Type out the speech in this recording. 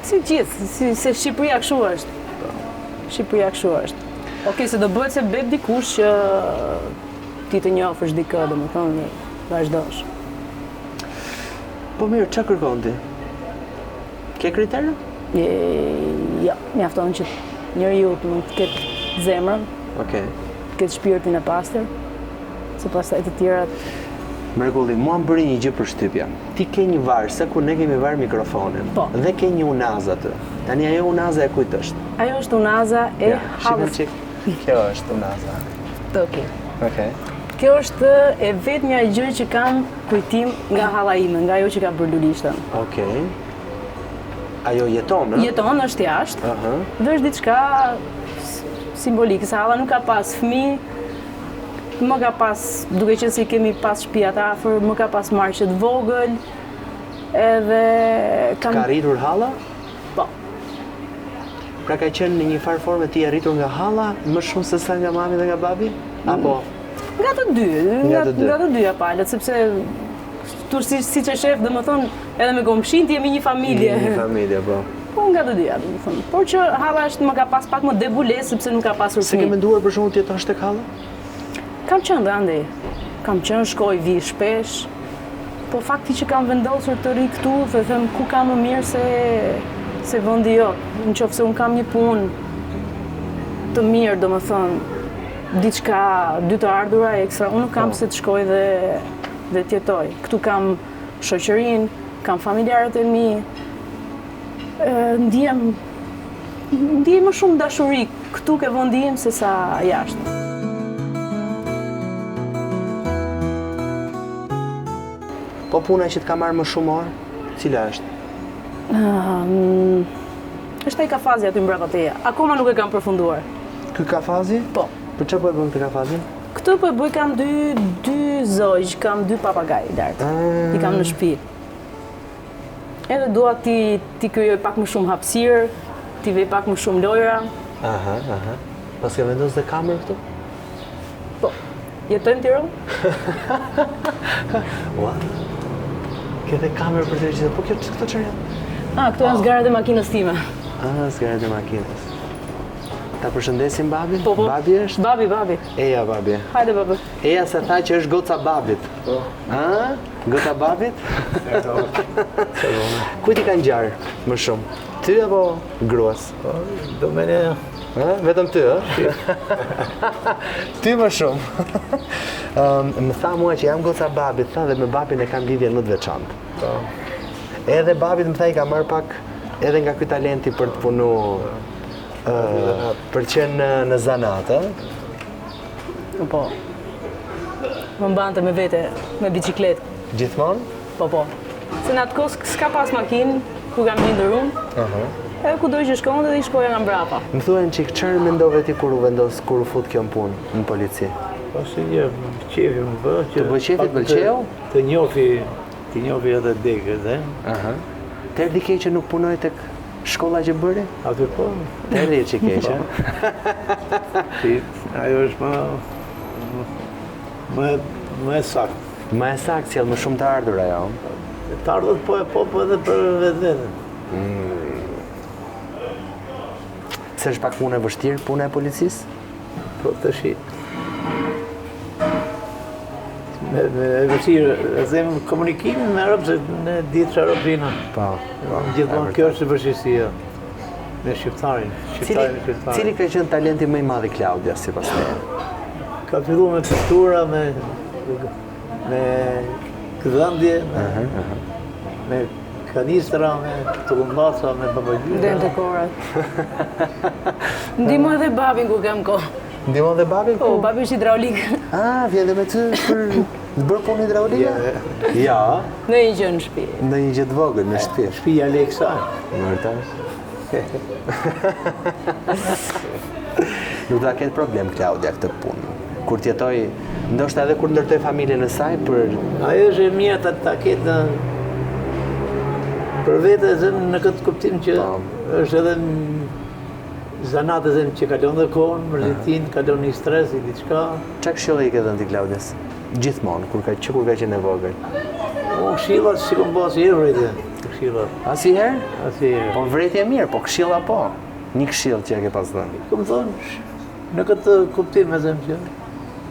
Si gjithë, si, se Shqipëria kështu është. Po. Shqipëria kështu është. Okej, se do bëhet sebep dikush që ti të njohësh dikë, domethënë, dhe vazhdosh. Po mirë, ça kërkon ti? Ke kritere? E, jo, mjafton që njeriu të mund të ketë zemrën. Okej. Të ketë shpirtin e pastër, se pastaj të tjerat Mrekulli, mua më bëri një gjë përshtypje. Ti ke një varëse ku ne kemi varë mikrofonin. Po. Dhe ke një unazë aty. Tani ajo unaza e kujt është? Ajo është unaza e Ja, shikon hallës. çik. Kjo është unaza. Okej. Okej. Kjo është e vetmja gjë që kam kujtim nga halla ime, nga ajo që ka bërë lulishtën. Okej. Ajo jeton, ë? Jeton, është jashtë. Aha. Dhe është diçka simbolike, se halla nuk ka pas fëmijë, më ka pas, duke qenë se i kemi pas shtëpiat afër, më ka pas marrë që të vogël, edhe kam... Ka rritur halla? Po. Pra ka qenë në një farë forme ti e rritur nga halla, më shumë se sa nga mami dhe nga babi? Apo? Nga të dy, nga, të dy. Nga të dyja palët, sepse tu si, siç e shef, domethënë, edhe me komshinjtë jemi një familje. Një familje, po. Po nga të dyja, domethënë. Por që halla është më ka pas pak më debulesë, sepse nuk ka pasur fëmijë. S'e ke menduar për shembull të jetosh tek halla? Kam qenë dhe andej. Kam qenë, shkoj, vi shpesh. Po fakti që kam vendosur të rri këtu dhe them ku ka më mirë se se vendi jot. Në qoftë se unë kam një punë të mirë, domethënë, diçka, dy të ardhura ekstra, unë nuk kam po. pse të shkoj dhe dhe të jetoj. Këtu kam shoqërinë, kam familjarët e mi, ndihem ndiej më shumë dashuri këtu ke vendi im se sa jashtë. Po puna që të ka marrë më shumë orë, cila është? Um, është ai kafazi aty mbrapa teje. Akoma nuk e kam përfunduar. Ky kafazi? Po. Për çfarë po e bën këtë kafazin? Këtë po e bëj kam dy dy zogj, kam dy papagaj lart. I kam në shtëpi. Edhe dua t'i t'i krijoj pak më shumë hapësirë, t'i vej pak më shumë lojra. Aha, aha. Paske vendos dhe kamerë këtu? Po. Jetojmë në Tiranë? Ua. Ke dhe kamerë për të gjithë. Po kjo këto çfarë janë? Ah, këto janë zgarat e makinës time. Ah, zgarat e makinës. Ta përshëndesim babin? Po, po. Babi është? Babi, babi. Eja, babi. Hajde, babi. Eja se tha që është goca babit. Po. A? Goca babit? Kujt i ka ngjarë më shumë? Ty apo gruas? Po, do mene... A? Vetëm ty, ë? Ty më shumë. Më tha mua që jam goca babit, tha dhe me babin e kam lidhjen më të veçantë. Po. Edhe babit më tha i ka marrë pak edhe nga ky talenti për të punu për të qenë në, në zanat, ë? Po. Më mbante me vete, me biçikletë. Gjithmonë? Po, po. Se në atë kohë s'ka pas makinë, ku kam lindur unë. Uh -huh. Edhe kudo që shkonte dhe i shkoja nga mbrapa. Më thuaj një çikë, çfarë mendove ti kur u vendos, kur u fut kjo në punë, në polici? Po si një qefi më bë, që... Të bë qefi, të pëlqeu? Të njofi, të njofi edhe degët, e? Aha. Të erdhi keq që nuk punoi tek Shkolla që bëri? Aty po. Të erdhi një çikë keq, a? Si, ajo është më, më, më e saktë. Më e saktë, sjell më shumë të ardhura, jo? Të ardhurat po e po, po edhe për vetveten. Mm. Se është pak punë e vështirë, puna e policisë? Po tashi. Me, me e vështirë, e them komunikimin me rob, se ne ditë që rob vina. Po. po gjithmonë kjo është vështirësia me shqiptarin, shqiptarin, shqiptarin. Cili ka qenë talenti më i madh i Klaudias, sipas teje? Ka fillu me piktura, me, me gdhendje, me, uh -huh, uh -huh. me kanistra, me tullumbaca, me babagjysha. Dhe të korat. Ndihmoj dhe babin kur kam kohë. Ndihmon dhe babin? Po, babi është hidraulik. Ah, vjen dhe me ty për të bërë punë hidraulike? Ja. Në një gjë në shtëpi. Në një gjë të vogël në shtëpi. Shtëpi Aleksa. Vërtet. Nuk do ta ketë problem Klaudia këtë punë. Kur të jetojë, ndoshta edhe kur ndërtojë familjen e saj për Ajo është e mira ta ta ketë për vete e them në këtë kuptim që po. është edhe zanat e them që kalon dhe kohën, mërzitin, kalon një stres, i diçka. Ça këshille i ke dhënë ti Klaudias? Gjithmonë, kur ka, që kur ka qenë e vogël. Unë këshilla s'i kom ba asnjëherë vrejtje. këshilla. Asnjëherë? Asnjëherë. Po vërejtje mirë, po këshilla po. Një këshillë që ia ke pas dhënë. Kam thënë, në këtë kuptim e them që.